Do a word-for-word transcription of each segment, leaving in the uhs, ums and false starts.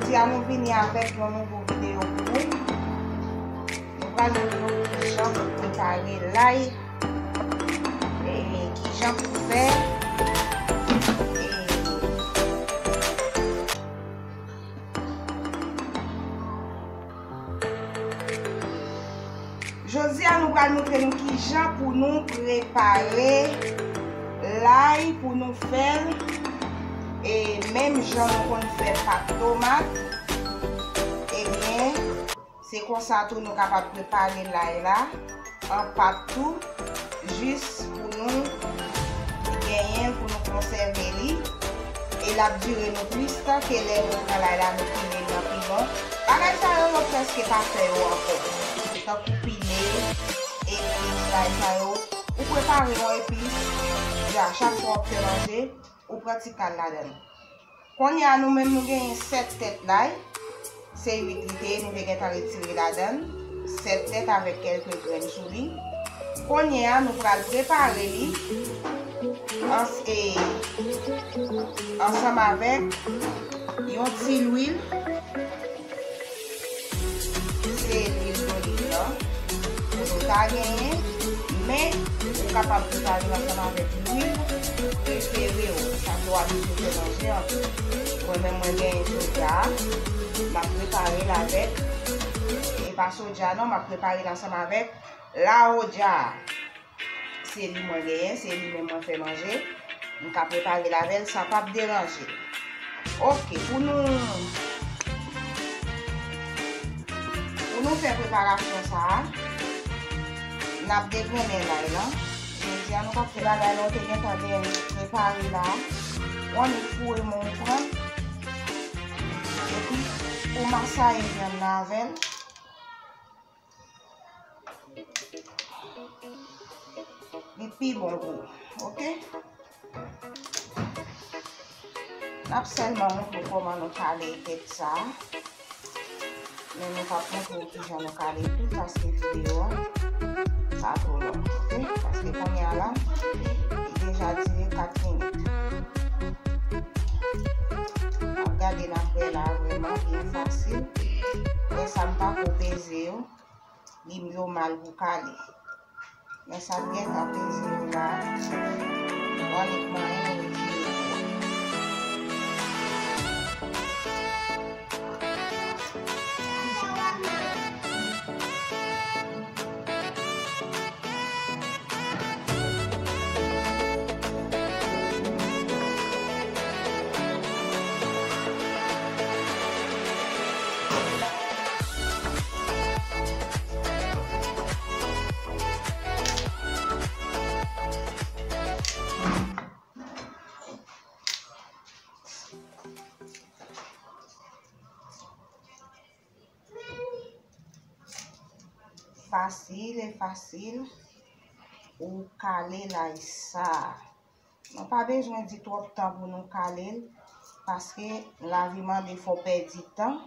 Jodi a nou vini avèk yon nouvo videyo pou nou. Nou pral montre nou kijan pou prepare lay, e kijan pou fè, e Jodi a nou pral montre nou kijan pou nou prepare lay pou nou fè l, e menm jan nou konn fè pat tomat, ebyen, se konsa tou nou kapab prepare lay la an pat tou, jis pou nou genyen pou nou konsève li, e l ap dire nou plis tan ke lè nou pran lay la nou pile l nan pilon. Bagay sa yo, yo prèske pa fè yo ankò. Tankou pile epis lay sa yo, ou prepare yon epis, ja, chak fwa w ap fè manje, ou pran ti kal ladan l. Kounye a nou menm nou genyen sèt tèt lay. Se uit li te ye, nou te gentan retire ladan l. Sèt tèt avèk kèlke grenn sou li. Kounye a nou pral prepare li ans-, e, ansanm avèk yon ti lwil. Se lwil doliv lan pou nou ta genyen, men ou kapab prepare l ansanm avèk lwil prefere w, sa ke w abitye fè manje an tou. Mwen menm, mwen genyen soja a, m ap prepare l avèk, e pa soja non, m ap prepare l ansanm avèk lawoja a. Se li mwen genyen, se li menm mwen fè manje. M ka prepare l avè l, sa p ap deranje. Oke, pou nou, pou nou fè preparasyon sa a, n ap degrennen lay lan. Jodi a, nou p ap fè bagay la, ou te gentan gen prepare la. W annik foure men w pran. Epi, ou masaye vyann nan avè l. Li pi bon pou ou, oke? N ap sèlman montre w kòman nou kale tèt sa a. Men nou p ap montre w kijan nou kale l tou, paske videyo a pa twò long, oke? Paske kounye a la, li deja dire kat minit. N ap gade, n ap wè la, vrèman byen fasil. Wè sa, m pa ko peze yo. Li yo mal pou kale. Men sa k gentan peze yo la, w annik manyen, w retire po a. Fasil e fasil ou kale lay sa. Nou pa bezwen di twòp tan pou nou kale l, paske lavi mande fò w pèdi tan,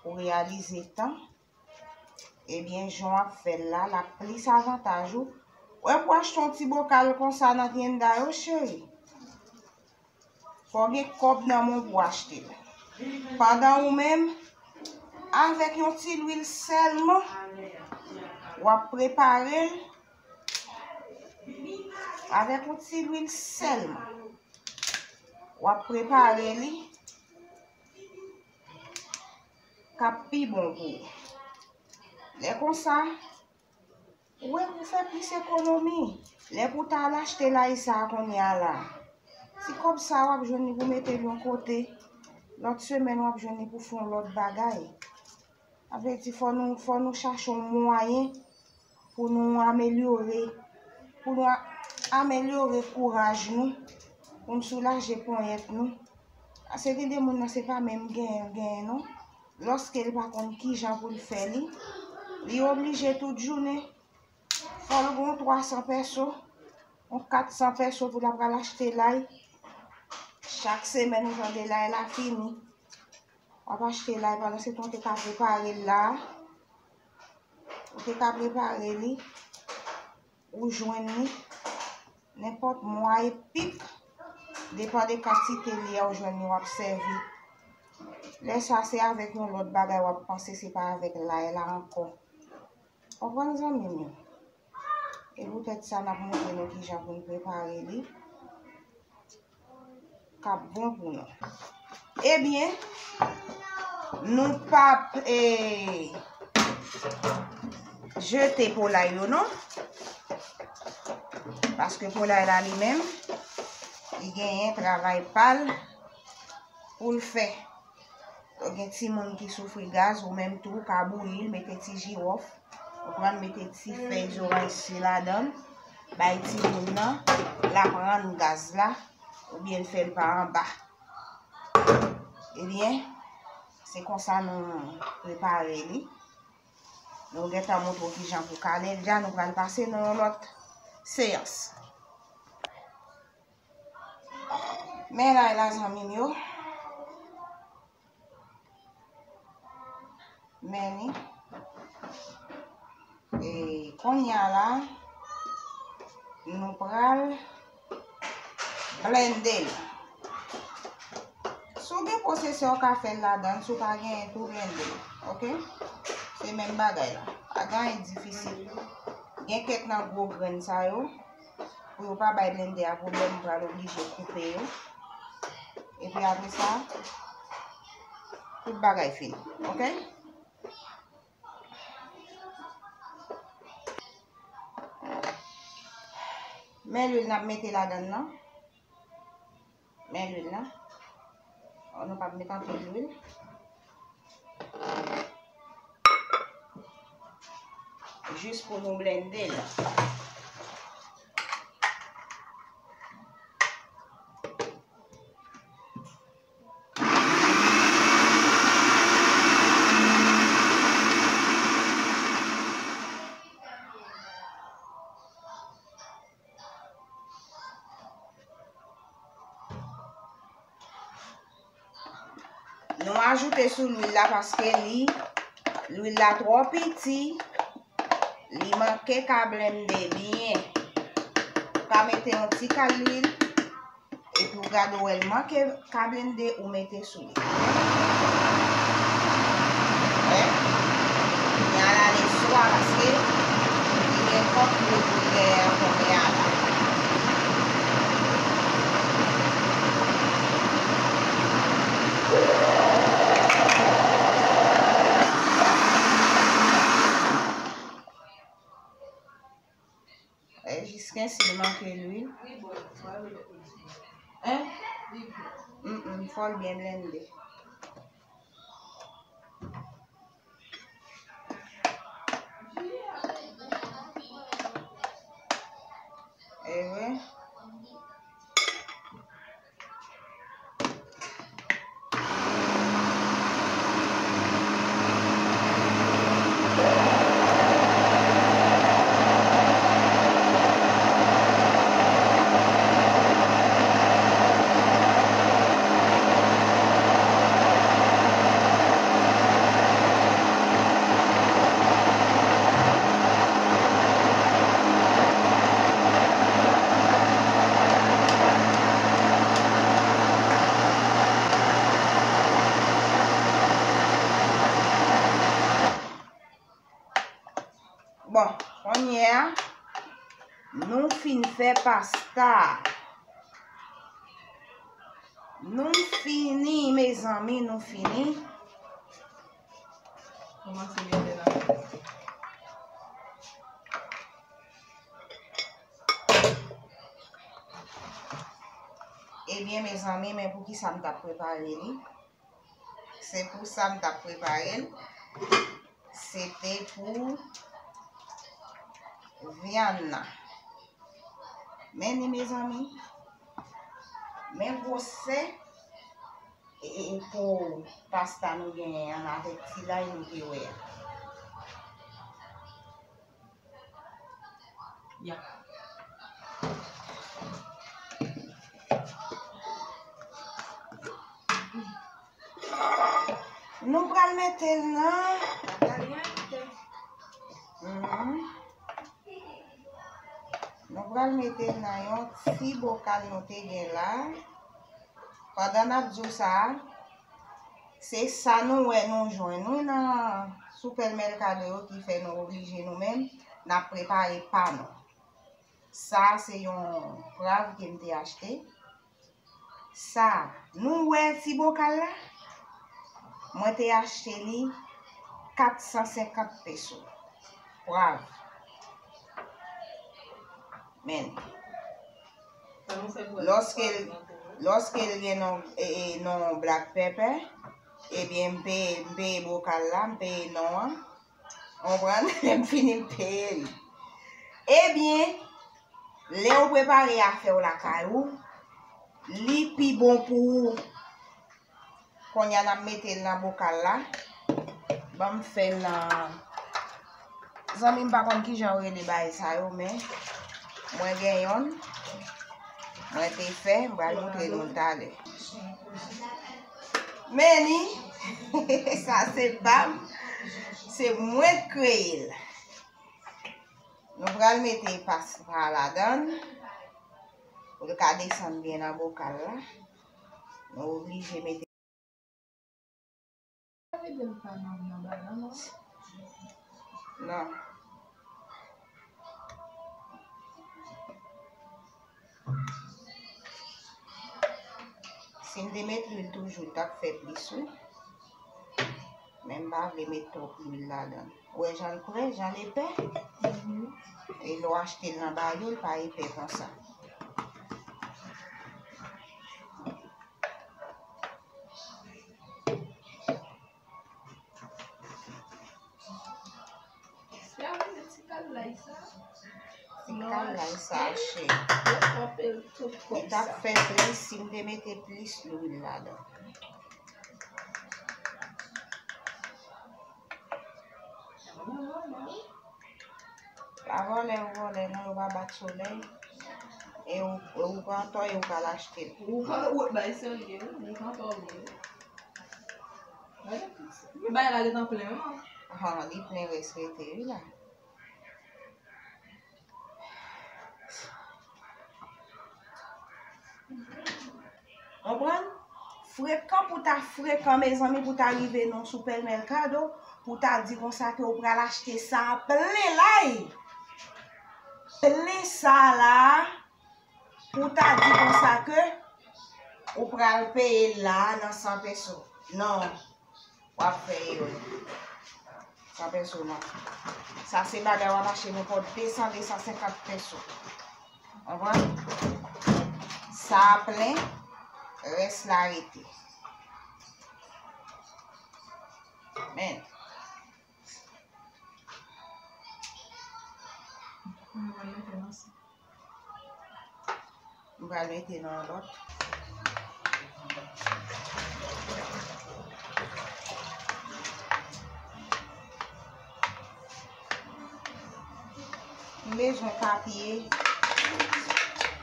pou w reyalize tan. Ebyen, jan w ap fè l la, l ap plis avantaj ou. Wè pou w achte yon ti bokal konsa nan Tienda yo, cheri. Fò w gen kòb nan men w pou w achte l. Pandan ou menm, avèk yon ti lwil sèlman, w ap prepare l. Avèk yon ti lwil sèlman, w ap prepare li. K ap pi bon pou ou. Lè konsa, ou wè pou fè plis ekonomi. Lè pou w ta al achte lay sa a kounye a la, ti kòb sa a w ap jwenn li pou mete l yon kote. Lòt semèn w ap jwenn li pou fè yon lòt bagay. Sa vle di fò nou, fò nou chache yon mwayen pou nou amelyore, pou nou a-, amelyore kouraj nou, pou n soulaje ponyèt nou. Paske gen de moun nan se pa menm genyen l genyen non. Lòske l pa konn kijan pou l fè li, li oblije tout jounen, fò l gen yon twa san pèso, yon kat san pèso pou l ap pral achte lay. Chak semèn ou tande lay la fini. W ap achte lay, pandan se tan w te ka prepare l la. Ou te ka prepare li, ou jwenn li nenpòt mwa e pik, depann de kantite li a ou jwenn li w ap sèvi. Lè sa se avèk yon lòt bagay w ap panse, se pa avèk lay la ankò. Konprann, zanmi m yo? E poutèt sa, n ap montre nou kijan pou n prepare li k ap bon pou nou. Ebyen, nou p ap, eh, jete polay yo non. Paske polay la li menm, li genyen travay pa l pou l fè. Donk, gen timoun ki soufri gaz, ou menm tou, ou ka bouyi l, mete ti jiwòf, ou pran mete ti fèy zoranj si ladan l, bay timoun nan, l ap rann gaz la, oubyen l fè l pa anba. Ebyen, se konsa nou prepare li. Nou gentan montre w kijan pou kale l. Dja nou pral pase nan yon lòt seyans. Men lay la, zanmi m yo. Men li. E kounye a la, nou pral blende l. Si w gen pwosesè, w ka fè l ladan l. Si w pa genyen tou, blende l. Oke? Se menm bagay la. Pa gen anyen difisil. Gen kèk nan gwo grenn sa yo. Pou yo pa bay blende a pwoblèm, m pral oblije koupe yo. Epi apre sa, tout bagay fini. Oke? Men lwil n ap mete ladan l lan. Men lwil la. Nou p ap met anpil lwil. Jis pou nou blende l. Nou ajoute sou lwil la paske li, lwil la twò piti, li manke ka blende byen. Ou ka mete yon ti kal lwil, epi ou gade w wè l manke ka blende, ou mete sou li. Wè? Kounye a l ale swa paske li gen kòk lwil pou l genyen an kounye a la. E jiskensi l manke lwil. Hein? Mm, mm, fò l byen blende. E wi. Bon, kounye a, nou fin fè pasta a. Nou fini, mezanmi, nou fini. Kòmanse mete nan. Ebyen, mezanmi, men poukisa m t ap prepare li? Se pou sa m t ap prepare l. Se te pou vyann nan. Men li, mezanmi. Men gwosè e, e, e po pasta nou genyen an avèk ti lay nou te wè a. Ya. Nou pral mete l nan. Mhm. Nou pral mete l nan yon ti bokal nou te gen la. Pandan n ap di w sa, Se sa nou wè nou jwenn wi nan sipèmèkado yo ki fè nou oblije nou menm n ap prepare pa nou. Sa se yon pwav ke m te achte. Sa, nou wè ti bokal la? Mwen te achte li kat san senkant peso. Pwav. Men, lòske l, lòske l gen non, e, e, non black pepper, ebyen, m peye, m peye bokal la, m peye non an. Konprann? Lè m fini, m peye li. Ebyen, lè w prepare afè w lakay ou, li pi bon pou ou. Kounye a n ap mete l nan bokal la. Ban m fè l nan, zanmi m pa konn kijan yo rele bagay sa yo, men mwen gen yonn. Mwen te fè, m pral montre nou l talè. Men ni, sa se pa m, se mwen k kreye l. Nou pral mete pasta ladan l pou l ka desann byen nan bokal la. Nou oblije mete. Non. Si m te met lwil toujou, l t ap fè plis wi. Men m pa vle met twòp lwil ladan l. Ou wè jan l prè, jan l epè? E lè w achte l nan bayo, l pa epè konsa. Ti kal lay sa, cheri. Li t ap fè plis si m te mete plis lwil ladan. Pa vòlè, ou vòlè, non, yo pa bat solèy. E ou, e ou pran tò, e ou pral achte l. Ou pran, ou bay serye, wi, ou pran tò, wi. Gade, bagay la gentan plen, wi. Han, li plen, rès rete, wi, la. Konprann? Frekan pou ta frekan, mezanmi, pou ta rive nan sipèmèkado, pou ta di konsa ke ou pral achte sa a plen lay. Plen sa la, pou ta di konsa ke ou pral peye l la nan san peso. Non. W ap fè erè. San peso non. Sa se bagay w ap achte nenpòt de san, de san senkant peso. Konprann? Sa a plen, rès la rete. Men. M pral mete nan yon lòt. M bezwen papye.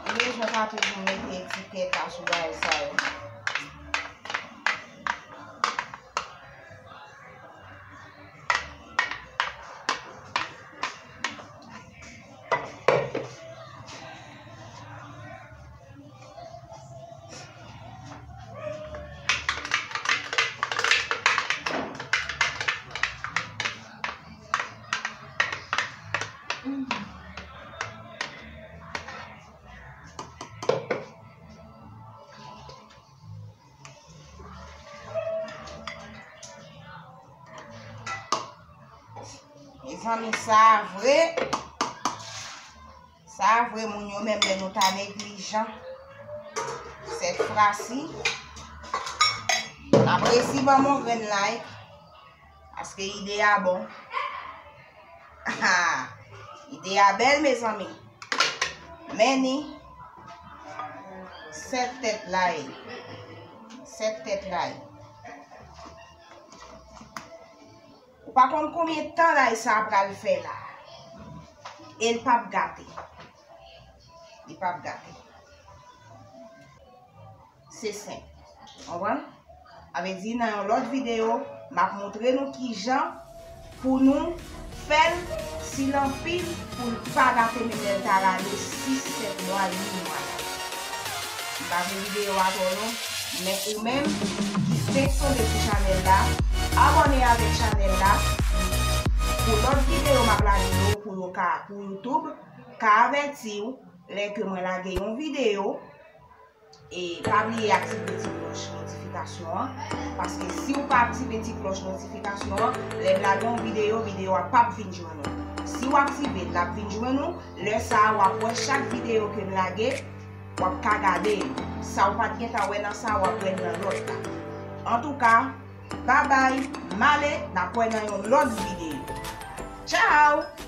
M bezwen papye pou m mete etikèt la sou bagay sa yo. Mezanmi, sa a vre. Sa a vre, moun yo menm lè nou ta neglijan. Sèt fwa si. N ap resi ban m yon grenn like. Paske ide a bon. Ide a bèl, mezanmi. Men ni sèt tèt lay. Sèt tèt lay. Ou pa konn konbyen tan lay sa a pral fè la. E l p ap gate. Li p ap gate. Se senp. Konprann? Sa vle di nan yon lòt videyo, m ap montre nou kijan pou nou fè l si l anpil pou l pa gate menm lè l ta rale sis, sèt mwa, uit mwa. M pa vle videyo a twò long. Men ou menm ki fenk tonbe sou chanèl la, abòne avèk chanèl la pou lòt videyo m ap lage yo pou yo ka, pou YouTube ka avèti w lè ke mwen lage yon videyo. E pa bliye aktive ti klòch notifikasyon an, paske si w pa aktive ti klòch notifikasyon an, lè m lage yon videyo, videyo a p ap vin jwenn ou. Si w aktive l, l ap vin jwenn ou. Lè sa a, w ap wè chak videyo ke m lage, w ap ka gade yo. Sa w pa t gentan wè nan sa a, w ap wè l nan lòt la. Antouka, babay, m ale, n ap wè nan yon lòt videyo. Tchao!